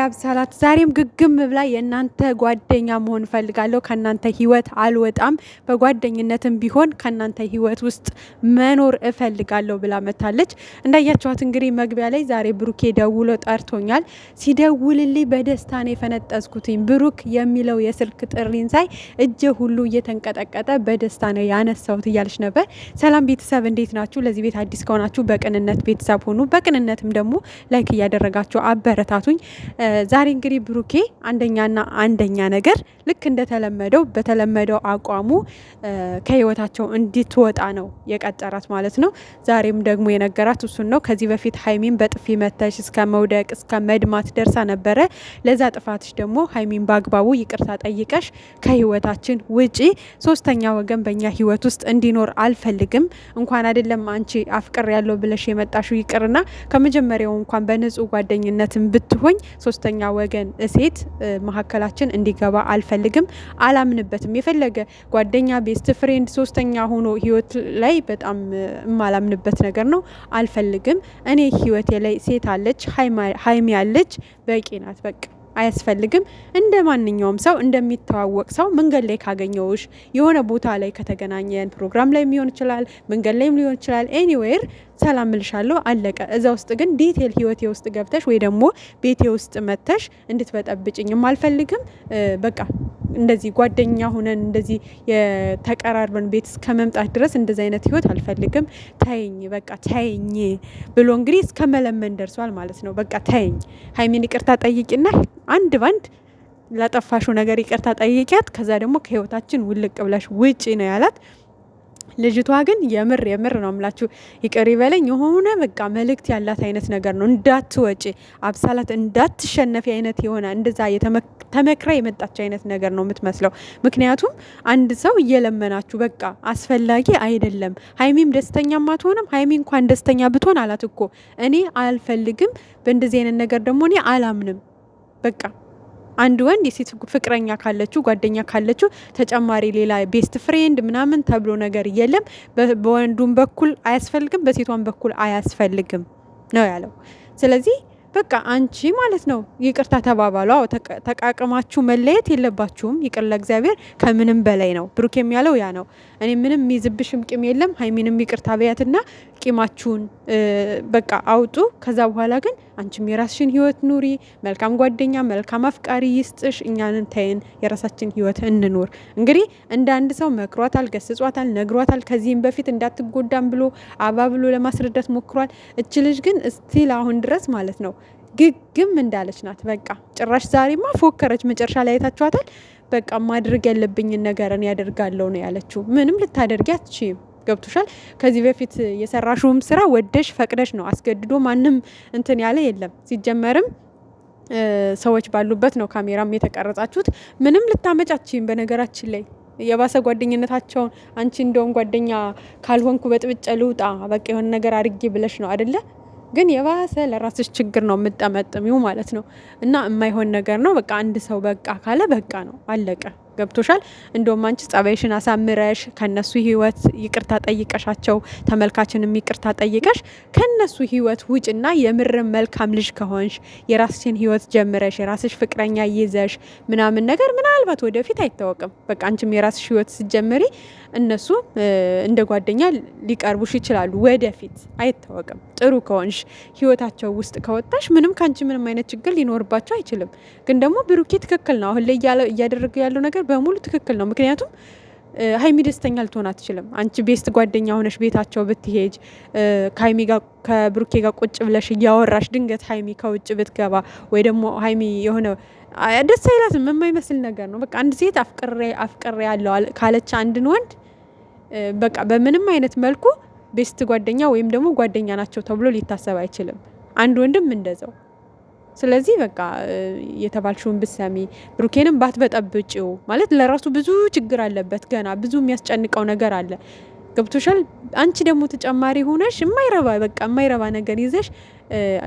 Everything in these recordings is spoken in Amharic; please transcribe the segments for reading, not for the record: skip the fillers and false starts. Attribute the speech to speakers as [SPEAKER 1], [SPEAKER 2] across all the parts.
[SPEAKER 1] አብሳላት ዛሬም ግግም ብላ የእናንተ ጓደኛ መሆን እፈልጋለሁ፣ ከእናንተ ህይወት አልወጣም፣ በጓደኝነትም ቢሆን ከእናንተ ህይወት ውስጥ መኖር እፈልጋለሁ ብላ መታለች። እንዳያቸዋት እንግዲህ መግቢያ ላይ ዛሬ ብሩኬ ደውሎ ጠርቶኛል። ሲደውልልኝ በደስታ ነው የፈነጠዝኩትኝ። ብሩክ የሚለው የስልክ ጥሪን ሳይ እጄ ሁሉ እየተንቀጠቀጠ በደስታ ነው ያነሳሁት እያለች ነበር። ሰላም ቤተሰብ እንዴት ናችሁ? ለዚህ ቤት አዲስ ከሆናችሁ በቅንነት ቤተሰብ ሁኑ። በቅንነትም ደግሞ like እያደረጋችሁ አበረታቱኝ። ዛሬ እንግዲህ ብሩኬ አንደኛና አንደኛ ነገር ልክ እንደተለመደው በተለመደው አቋሙ ከህይወታቸው እንድትወጣ ነው የቀጠራት ማለት ነው። ዛሬም ደግሞ የነገራት እሱን ነው። ከዚህ በፊት ሀይሚን በጥፊ መተሽ እስከ መውደቅ እስከ መድማት ደርሳ ነበረ። ለዛ ጥፋትሽ ደግሞ ሀይሚን በአግባቡ ይቅርታ ጠይቀሽ ከህይወታችን ውጪ፣ ሶስተኛ ወገን በእኛ ህይወት ውስጥ እንዲኖር አልፈልግም። እንኳን አይደለም አንቺ አፍቅር ያለው ብለሽ የመጣሽው ይቅርና ከመጀመሪያው እንኳን በንጹህ ጓደኝነትን ብትሆኝ ሶስተኛ ወገን ሴት መካከላችን እንዲገባ አልፈልግም፣ አላምንበትም። የፈለገ ጓደኛ፣ best friend ሶስተኛ ሆኖ ህይወት ላይ በጣም የማላምንበት ነገር ነው። አልፈልግም። እኔ ህይወቴ ላይ ሴት አለች፣ ሀይሚ አለች፣ በቂ ናት። በቃ አያስፈልግም። እንደ ማንኛውም ሰው እንደሚተዋወቅ ሰው መንገድ ላይ ካገኘውሽ የሆነ ቦታ ላይ ከተገናኘን ፕሮግራም ላይ ሊሆን ይችላል፣ መንገድ ላይም ሊሆን ይችላል። anywhere ሰላም እልሻለሁ፣ አለቀ። እዛ ውስጥ ግን detail ህይወቴ ውስጥ ገብተሽ ወይ ደግሞ ቤቴ ውስጥ መተሽ እንድትበጠብጭኝም አልፈልግም። በቃ እንደዚህ ጓደኛ ሆነን እንደዚህ የተቀራርበን ቤት እስከ መምጣት ድረስ እንደዚህ አይነት ህይወት አልፈልግም። ተይኝ፣ በቃ ተይኝ ብሎ እንግዲህ እስከ መለመን ደርሷል ማለት ነው። በቃ ተይኝ፣ ሀይሚን ይቅርታ ጠይቂና አንድ ባንድ ላጠፋሽው ነገር ይቅርታ ጠይቂያት፣ ከዛ ደግሞ ከህይወታችን ውልቅ ብለሽ ውጪ ነው ያላት። ልጅቷ ግን የምር የምር ነው የምላችሁ፣ ይቅር ይበለኝ የሆነ በቃ መልእክት ያላት አይነት ነገር ነው። እንዳትወጪ አብሳላት፣ እንዳትሸነፊ አይነት የሆነ እንደዛ ተመክራ የመጣች አይነት ነገር ነው የምትመስለው። ምክንያቱም አንድ ሰው እየለመናችሁ በቃ አስፈላጊ አይደለም። ሀይሚም ደስተኛ አትሆንም። ሀይሚ እንኳን ደስተኛ ብትሆን አላት እኮ እኔ አልፈልግም፣ በእንደዚህ አይነት ነገር ደግሞ እኔ አላምንም በቃ አንድ ወንድ የሴት ፍቅረኛ ካለችው ጓደኛ ካለችው ተጨማሪ ሌላ best friend ምናምን ተብሎ ነገር የለም። በወንዱም በኩል አያስፈልግም፣ በሴቷን በኩል አያስፈልግም ነው ያለው። ስለዚህ በቃ አንቺ ማለት ነው ይቅርታ ተባባሉ። አዎ ተቃቅማችሁ መለየት የለባችሁም። ይቅር ለእግዚአብሔር ከምንም በላይ ነው። ብሩክ የሚያለው ያ ነው። እኔ ምንም የሚይዝብሽም ቂም የለም። ሀይሚንም ይቅርታ በያትና ቂማችሁን በቃ አውጡ። ከዛ በኋላ ግን አንቺም የራስሽን ህይወት ኑሪ። መልካም ጓደኛ፣ መልካም አፍቃሪ ይስጥሽ። እኛንን ተይን፣ የራሳችን ህይወት እንኑር። እንግዲህ እንደ አንድ ሰው መክሯታል፣ ገስጿታል፣ ነግሯታል። ከዚህም በፊት እንዳትጎዳም ብሎ አባ ብሎ ለማስረዳት ሞክሯል። እች ልጅ ግን still አሁን ድረስ ማለት ነው ግግም እንዳለች ናት። በቃ ጭራሽ ዛሬማ ፎከረች። መጨረሻ ላይ አይታችኋታል። በቃ ማድረግ ያለብኝን ነገር እኔ ያደርጋለሁ ነው ያለችው። ምንም ልታደርጊ አትችይም። ገብቶሻል። ከዚህ በፊት የሰራሽውም ስራ ወደሽ ፈቅደሽ ነው። አስገድዶ ማንም እንትን ያለ የለም። ሲጀመርም ሰዎች ባሉበት ነው ካሜራም የተቀረጻችሁት። ምንም ልታመጫችም በነገራችን ላይ የባሰ ጓደኝነታቸውን አንቺ እንደውም ጓደኛ ካልሆንኩ በጥብጨ ልውጣ በቃ የሆነ ነገር አድርጌ ብለሽ ነው አደለ? ግን የባሰ ለራስሽ ችግር ነው የምጠመጥሚው ማለት ነው። እና የማይሆን ነገር ነው። በቃ አንድ ሰው በቃ ካለ በቃ ነው፣ አለቀ። ገብቶሻል። እንደውም አንቺ ጸባይሽን አሳምረሽ ከነሱ ህይወት ይቅርታ ጠይቀሻቸው ተመልካችንም ይቅርታ ጠይቀሽ ከነሱ ህይወት ውጭና የምርም መልካም ልጅ ከሆንሽ የራስሽን ህይወት ጀምረሽ የራስሽ ፍቅረኛ ይዘሽ ምናምን ነገር ምናልባት ወደፊት አይታወቅም። በቃ አንቺም የራስሽ ህይወት ስትጀምሪ እነሱ እንደ ጓደኛ ሊቀርቡሽ ይችላሉ። ወደፊት አይታወቅም። ጥሩ ከሆንሽ ህይወታቸው ውስጥ ከወጣሽ ምንም ከአንቺ ምንም አይነት ችግር ሊኖርባቸው አይችልም። ግን ደግሞ ብሩኬ ትክክል ነው። አሁን ላይ እያደረገ ያለው ነገር በሙሉ ትክክል ነው። ምክንያቱም ሀይሚ ደስተኛ ልትሆን አትችልም። አንቺ best ጓደኛ ሆነሽ ቤታቸው ብትሄጅ ከሀይሚ ጋር ከብሩኬ ጋር ቁጭ ብለሽ እያወራሽ ድንገት ሀይሚ ከውጭ ብትገባ ወይ ደግሞ ሀይሚ የሆነ ደስ አይላትም። የማይመስል ነገር ነው። በቃ አንድ ሴት አፍቅሬ አፍቅሬ ያለው ካለች አንድን ወንድ በቃ በምንም አይነት መልኩ best ጓደኛ ወይም ደግሞ ጓደኛ ናቸው ተብሎ ሊታሰብ አይችልም። አንድ ወንድም እንደዛው። ስለዚህ በቃ የተባልሽውን ብትሰሚ ብሩኬንም ባትበጠብጪው ማለት ለራሱ ብዙ ችግር አለበት፣ ገና ብዙ የሚያስጨንቀው ነገር አለ። ገብቶሻል። አንቺ ደግሞ ተጨማሪ ሆነሽ የማይረባ በቃ የማይረባ ነገር ይዘሽ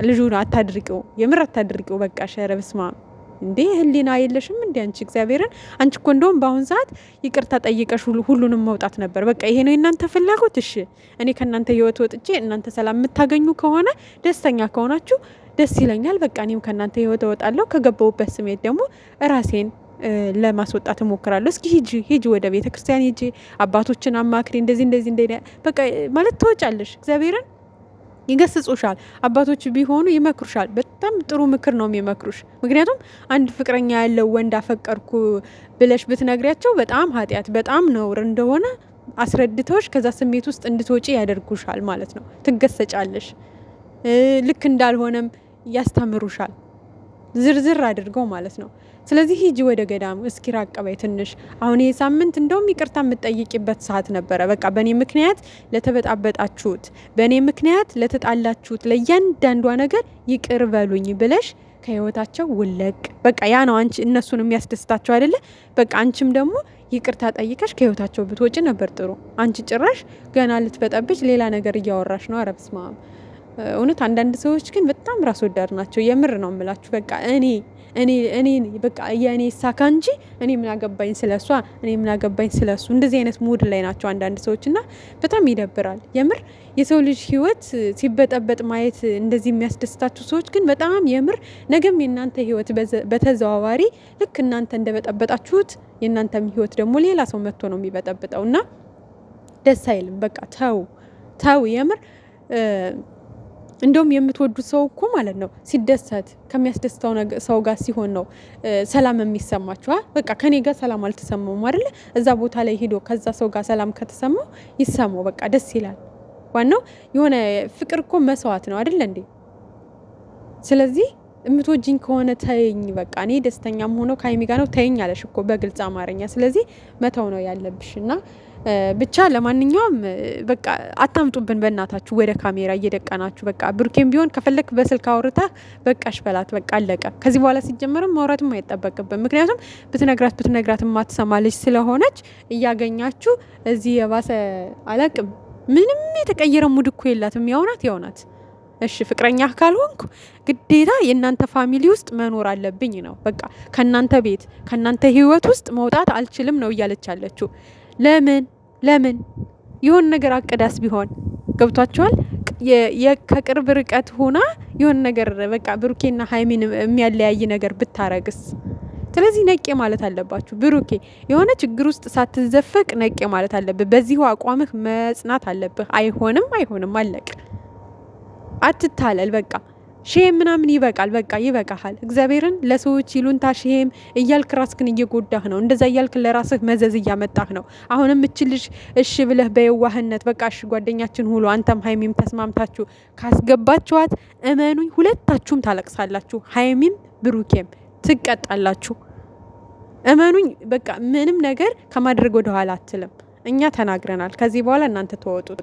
[SPEAKER 1] ልጁን አታድርቂው፣ የምር አታድርቂው። በቃ ሸረ በስመ አብ እንዴ ህሊና የለሽም እንዴ አንቺ? እግዚአብሔርን አንቺ እኮ እንደውም በአሁን ሰዓት ይቅርታ ጠይቀሽ ሁሉንም መውጣት ነበር። በቃ ይሄ ነው የእናንተ ፍላጎት። እሺ እኔ ከእናንተ ህይወት ወጥቼ እናንተ ሰላም የምታገኙ ከሆነ ደስተኛ ከሆናችሁ ደስ ይለኛል። በቃ እኔም ከእናንተ ህይወት እወጣለሁ። ከገባሁበት ስሜት ደግሞ ራሴን ለማስወጣት እሞክራለሁ። እስኪ ሂጂ ሂጂ፣ ወደ ቤተ ክርስቲያን ሂጂ፣ አባቶችን አማክሪ፣ እንደዚህ እንደዚህ እንደ በቃ ማለት ትወጫለሽ። እግዚአብሔርን ይገስጹሻል። አባቶች ቢሆኑ ይመክሩሻል። በጣም ጥሩ ምክር ነው የሚመክሩሽ። ምክንያቱም አንድ ፍቅረኛ ያለው ወንድ አፈቀርኩ ብለሽ ብትነግሪያቸው በጣም ኃጢአት፣ በጣም ነውር እንደሆነ አስረድተውሽ ከዛ ስሜት ውስጥ እንድትወጪ ያደርጉሻል ማለት ነው። ትገሰጫለሽ። ልክ እንዳልሆነም ያስተምሩሻል ዝርዝር አድርገው ማለት ነው። ስለዚህ ሂጂ ወደ ገዳሙ እስኪ ራቅ በይ ትንሽ። አሁን ይሄ ሳምንት እንደውም ይቅርታ የምትጠይቂበት ሰዓት ነበረ። በቃ በእኔ ምክንያት ለተበጣበጣችሁት፣ በእኔ ምክንያት ለተጣላችሁት፣ ለእያንዳንዷ ነገር ይቅር በሉኝ ብለሽ ከህይወታቸው ውለቅ። በቃ ያ ነው አንቺ እነሱን የሚያስደስታቸው አይደለ? በቃ አንቺም ደግሞ ይቅርታ ጠይቀሽ ከህይወታቸው ብትወጪ ነበር ጥሩ። አንቺ ጭራሽ ገና ልትበጠብጭ ሌላ ነገር እያወራሽ ነው። ኧረ በስመ አብ። እውነት አንዳንድ ሰዎች ግን በጣም ራስ ወዳድ ናቸው። የምር ነው የምላችሁ። በቃ እኔ እኔ እኔ በቃ የእኔ ይሳካ እንጂ እኔ ምን አገባኝ ስለሷ፣ እኔ ምን አገባኝ ስለሱ። እንደዚህ አይነት mood ላይ ናቸው አንዳንድ ሰዎች እና በጣም ይደብራል። የምር የሰው ልጅ ህይወት ሲበጠበጥ ማየት እንደዚህ የሚያስደስታችሁ ሰዎች ግን በጣም የምር ነገም የእናንተ ህይወት በተዘዋዋሪ ልክ እናንተ እንደበጠበጣችሁት የእናንተም ህይወት ደግሞ ሌላ ሰው መጥቶ ነው የሚበጠብጠው እና ደስ አይልም። በቃ ተው ተው የምር እንደውም የምትወዱት ሰው እኮ ማለት ነው ሲደሰት ከሚያስደስተው ሰው ጋር ሲሆን ነው ሰላም የሚሰማችሁ። በቃ ከኔ ጋር ሰላም አልተሰማውም አይደለ? እዛ ቦታ ላይ ሄዶ ከዛ ሰው ጋር ሰላም ከተሰማው ይሰማው፣ በቃ ደስ ይላል። ዋናው የሆነ ፍቅር እኮ መስዋዕት ነው አይደለ እንዴ? ስለዚህ የምትወጂኝ ከሆነ ተይኝ፣ በቃ እኔ ደስተኛም ሆኖ ከሀይሚ ጋር ነው ተይኝ አለሽ እኮ በግልጽ አማርኛ። ስለዚህ መተው ነው ያለብሽ እና ብቻ ለማንኛውም በቃ አታምጡብን በእናታችሁ ወደ ካሜራ እየደቀናችሁ። በቃ ብሩኬም ቢሆን ከፈለክ በስልክ አውርተህ በቃሽ በላት፣ በቃ አለቀ። ከዚህ በኋላ ሲጀመርም ማውራትም አይጠበቅብን። ምክንያቱም ብትነግራት ብትነግራት የማትሰማ ልጅ ስለሆነች እያገኛችሁ እዚህ የባሰ አላቅም። ምንም የተቀየረ mood እኮ የላትም። ያውናት ያውናት እሺ ፍቅረኛ ካልሆንኩ ግዴታ የእናንተ family ውስጥ መኖር አለብኝ ነው። በቃ ከእናንተ ቤት ከእናንተ ህይወት ውስጥ መውጣት አልችልም ነው እያለች ያለችው። ለምን ለምን የሆነ ነገር አቅዳስ ቢሆን ገብቷቸዋል። ከቅርብ ርቀት ሆና የሆነ ነገር በቃ ብሩኬና ሀይሚን የሚያለያይ ነገር ብታረግስ? ስለዚህ ነቄ ማለት አለባችሁ። ብሩኬ የሆነ ችግር ውስጥ ሳትዘፈቅ ነቄ ማለት አለብህ። በዚሁ አቋምህ መጽናት አለብህ። አይሆንም፣ አይሆንም፣ አለቅ። አትታለል በቃ shame ምናምን ይበቃል። በቃ ይበቃሃል። እግዚአብሔርን ለሰዎች ይሉንታ shame እያልክ ራስክን እየጎዳህ ነው። እንደዛ እያልክ ለራስህ መዘዝ እያመጣህ ነው። አሁንም እች ልጅ እሺ ብለህ በየዋህነት በቃ እሺ ጓደኛችን ሁሉ አንተም ሀይሚም ተስማምታችሁ ካስገባችኋት እመኑኝ ሁለታችሁም ታለቅሳላችሁ። ሀይሚም ብሩኬም ትቀጣላችሁ። እመኑኝ በቃ ምንም ነገር ከማድረግ ወደኋላ አትልም። እኛ ተናግረናል። ከዚህ በኋላ እናንተ ተወጡት።